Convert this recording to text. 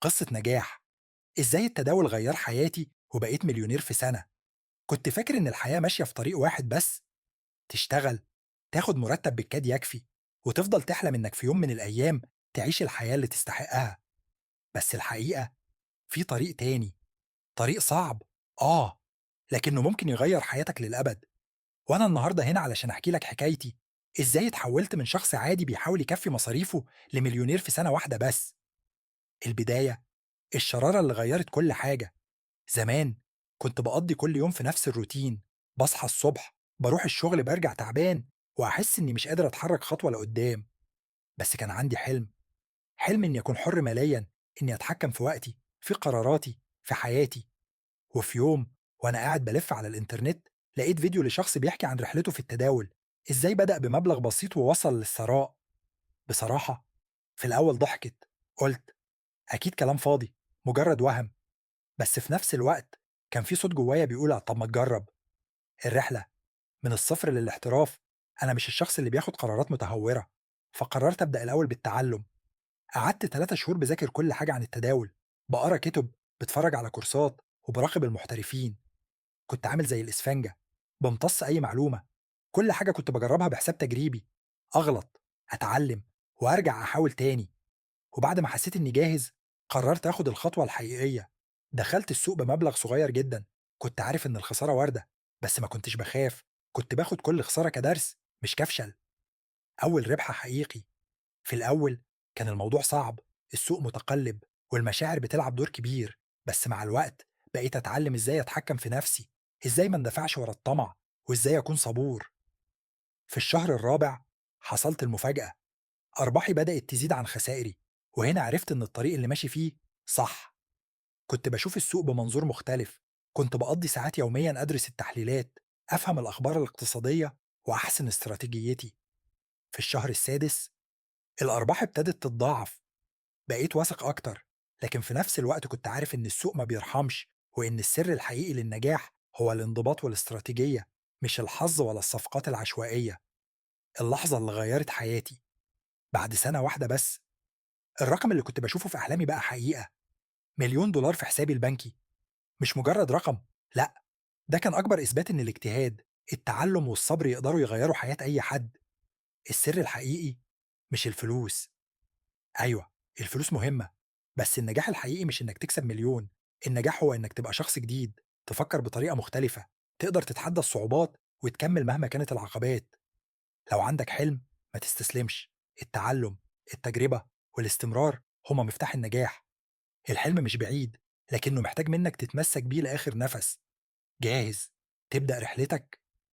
قصة نجاح، إزاي التداول غير حياتي وبقيت مليونير في سنة. كنت فاكر إن الحياة ماشية في طريق واحد بس، تشتغل، تاخد مرتب بالكاد يكفي، وتفضل تحلم إنك في يوم من الأيام تعيش الحياة اللي تستحقها. بس الحقيقة في طريق تاني، طريق صعب، آه، لكنه ممكن يغير حياتك للأبد. وأنا النهاردة هنا علشان أحكي لك حكايتي، إزاي اتحولت من شخص عادي بيحاول يكفي مصاريفه لمليونير في سنة واحدة بس. البداية، الشرارة اللي غيرت كل حاجة. زمان كنت بقضي كل يوم في نفس الروتين، بصحى الصبح، بروح الشغل، برجع تعبان وأحس إني مش قادر أتحرك خطوة لقدام. بس كان عندي حلم، حلم إني أكون حر ماليا، إني أتحكم في وقتي، في قراراتي، في حياتي. وفي يوم وأنا قاعد بلف على الإنترنت لقيت فيديو لشخص بيحكي عن رحلته في التداول، إزاي بدأ بمبلغ بسيط ووصل للثراء. بصراحة في الأول ضحكت، قلت أكيد كلام فاضي، مجرد وهم. بس في نفس الوقت كان في صوت جوايا بيقول طب ما تجرب. الرحلة من الصفر للاحتراف. أنا مش الشخص اللي بياخد قرارات متهورة، فقررت أبدأ الأول بالتعلم. قعدت 3 شهور بذاكر كل حاجة عن التداول، بقرا كتب، بتفرج على كورسات، وبراقب المحترفين. كنت عامل زي الإسفنجة، بامتص أي معلومة. كل حاجة كنت بجربها بحساب تجريبي، أغلط، أتعلم، وأرجع أحاول تاني. وبعد ما حسيت إني جاهز قررت آخد الخطوة الحقيقية. دخلت السوق بمبلغ صغير جدا. كنت عارف إن الخسارة واردة، بس ما كنتش بخاف. كنت باخد كل خسارة كدرس، مش كفشل. أول ربح حقيقي. في الأول كان الموضوع صعب، السوق متقلب والمشاعر بتلعب دور كبير. بس مع الوقت بقيت أتعلم إزاي أتحكم في نفسي، إزاي ما اندفعش ورا الطمع، وإزاي أكون صبور. في الشهر الرابع حصلت المفاجأة، أرباحي بدأت تزيد عن خسائري، وهنا عرفت إن الطريق اللي ماشي فيه صح. كنت بشوف السوق بمنظور مختلف، كنت بقضي ساعات يوميا أدرس التحليلات، أفهم الأخبار الاقتصادية، وأحسن استراتيجيتي. في الشهر السادس الأرباح ابتدت تتضاعف، بقيت واثق أكتر. لكن في نفس الوقت كنت عارف إن السوق ما بيرحمش، وإن السر الحقيقي للنجاح هو الانضباط والاستراتيجية، مش الحظ ولا الصفقات العشوائية. اللحظة اللي غيرت حياتي، بعد سنة واحدة بس الرقم اللي كنت بشوفه في أحلامي بقى حقيقة، $1,000,000 في حسابي البنكي. مش مجرد رقم، لا، ده كان أكبر إثبات إن الاجتهاد، التعلم والصبر يقدروا يغيروا حياة أي حد. السر الحقيقي مش الفلوس. أيوه، الفلوس مهمة، بس النجاح الحقيقي مش إنك تكسب مليون، النجاح هو إنك تبقى شخص جديد، تفكر بطريقة مختلفة، تقدر تتحدى الصعوبات وتكمل مهما كانت العقبات. لو عندك حلم ما تستسلمش، التعلم، التجربة، والاستمرار هما مفتاح النجاح. الحلم مش بعيد، لكنه محتاج منك تتمسك بيه لآخر نفس. جاهز تبدأ رحلتك؟